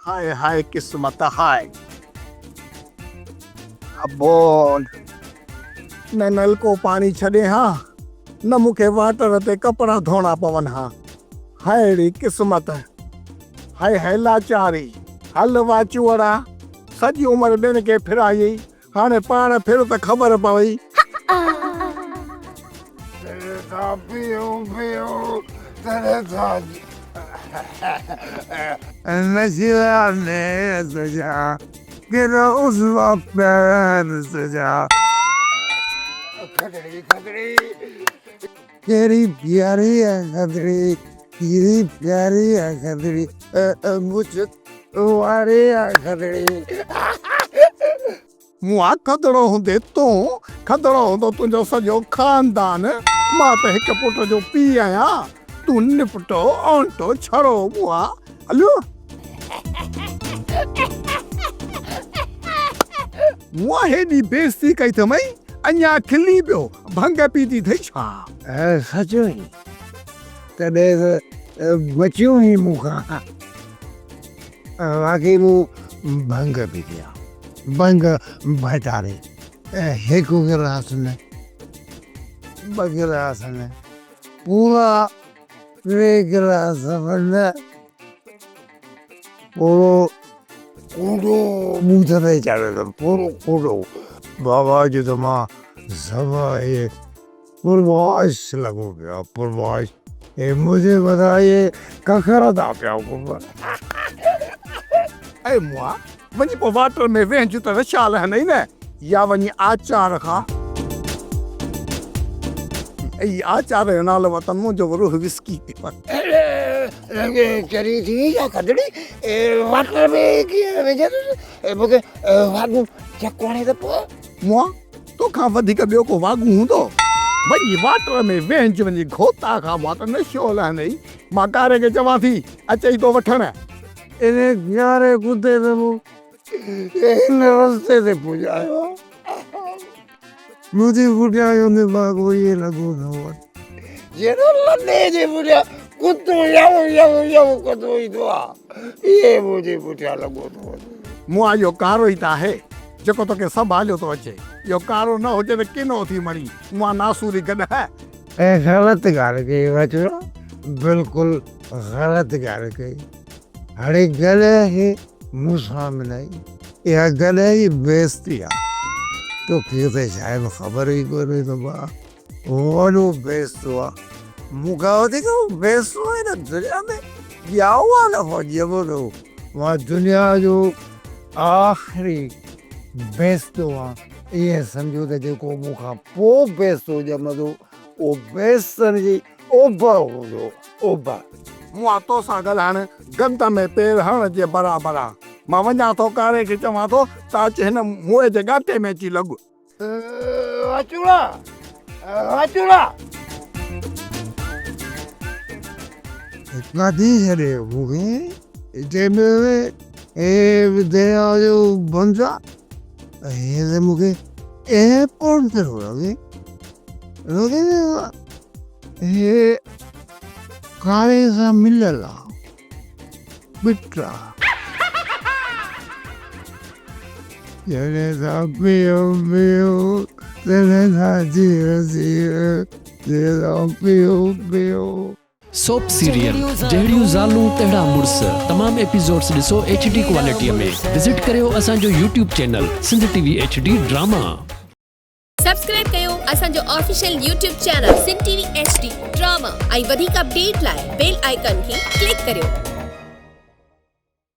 High high قسمت high. ابول نه نلڪو پاڻي ڇڏين ها نه مون کي واٽر تي ڪپڙا ڌوئڻا پون ها. هاء ڙي قسمت هاء هاء لاچاري. هل واچوئڙا سڄي عمر ٻين کي ڦرايئي هاڻي پاڻ ڦر ته خبر پوي. تڏهن ٿا پيئون پيئون تڏهن ٿا نشيلا نيڻ تنهنجا ڪيڏو عضوا پير تنهنجا. کدڙي کدڙي. ڪهڙي پياري آ کدڙي ڪهڙي پياري آ کدڙي مڇ واري آ کدڙي. مون آ کدڙو هوندي تون، کدڙو هوندو تنهنجو سڄو خاندان، مان ته هڪ پٽ جو پيء آهيان، تون نپٽو، اونٽو، ڇڙو مون آ، هليو. مون آ هيڏي بيعزتي ڪئي اٿمئي، اڃا کلين پيو، ڀنگ پيتي اٿئي ڇا؟ سچ ۾، تڏهن ته بچيو آهين مون کان. واقعي مون ڀنگ پيتي آ. ڀنگ ڀٽاري هڪ گلاس نه، ٻه گلاس نه، پورا ٽي گلاس به نه، پورو ڪونڊو ٻوٿ تي چاڙهيو اٿم، پورو ڪونڊو. بابا اڄ ته مان سڀ اهي پرواش لڳو پيو آ، پرواش. هي منهنجي مٿان اهي ڪکر ٿا پيا گهمن. اي مئا، وڃي پوء واٽر ۾ ويهنج ته رشا لهندئي نه، يا وڃي آچار کان. اي آچار جو نالو وتم، منهنجو به روح وسڪي پيو. چري ٿي يا کدڙي، واٽر ۾ ڪيئن وجهندس؟ مون کي واڳون چڪواڻي ته پوء. مئا، توکان وڌيڪ ٻيو ڪو واڳون هوندو؟ وڃي واٽر ۾ ويهنج، وڃي گهوتا کان مئا ته نشو لهندئي. مان ڪاري کي چوان ٿي، اچئي ٿو وٺڻ. انهيء ڪاري ڪتي ته مون کي هن رستي تي پڄايو آهي. منهنجي پٺيان اهو دماغ ائين لڳو ٿو وڃي، جيئن لڏي جي پٺيان ڪتو يو يو يو ڪندو ايندو آهي، ائين منهنجي پٺيان لڳو ٿو وڃي. مون اهو ڪارو ئي ته آهي، جيڪو توکي سنڀاليو ٿو اچي. اهو ڪارو نه هجي ته ڪينو ٿي مرين، مون ناسوري گڏهه. ۽ غلط ڳالهه ڪئي ٻچڙا، بلڪل غلط ڳالهه ڪئي. هاڻي گڏهه کي مون سان ملائي، اها گڏهه جي بيعزتي آ. توکي ته شايد خبر ئي ڪونهي ته مان وڏو بيعزتو آ. مون کان وڌيڪ بيعزتو هن دنيا ۾ ڄائو آ نه ڪو ڄمندو. مان دنيا جو آخري بيعزتو آ. ائين سمجهو ته جيڪو مون کان پوء بيعزتو ڄمندو، اهو بيعزتن جي اوڀر هوندو، اوڀر. مون آ توسان ڳالهائڻ گند ۾ پير هڻڻ جي برابر آ. مان وڃان ٿو ڪاري کي چوان ٿو ته اچ هن موئي جي ڳاٽي ۾ اچي لڳ. واچوڙا! واچوڙا! ڪڍي ڇڏي مون کي جنهن ۾ هي درياء جو بند آ، هي ته مون کي ايئرپورٽ ٿو لڳي. هي ڪاري سان مليل آ ٻٽا. جڏهن ٿا پيئون پيئون تڏهن ٿا جيئون جيئون جڏهن ٿا پيئون پيئون. سوپ سيريل جهڙيون زالون تهڙا مڙس تمام ايپيسوڊس ڏسو ايڇ ڊي ڪوالٽي ۾ وزٽ ڪريو اسان جو YouTube channel Sindh T V H D drama. Subscribe ڪيو اسان جو official YouTube channel Sindh T V H D drama ۽ وڌيڪ اپڊيٽ لاء بيل آئيڪان کي ڪلڪ ڪريو.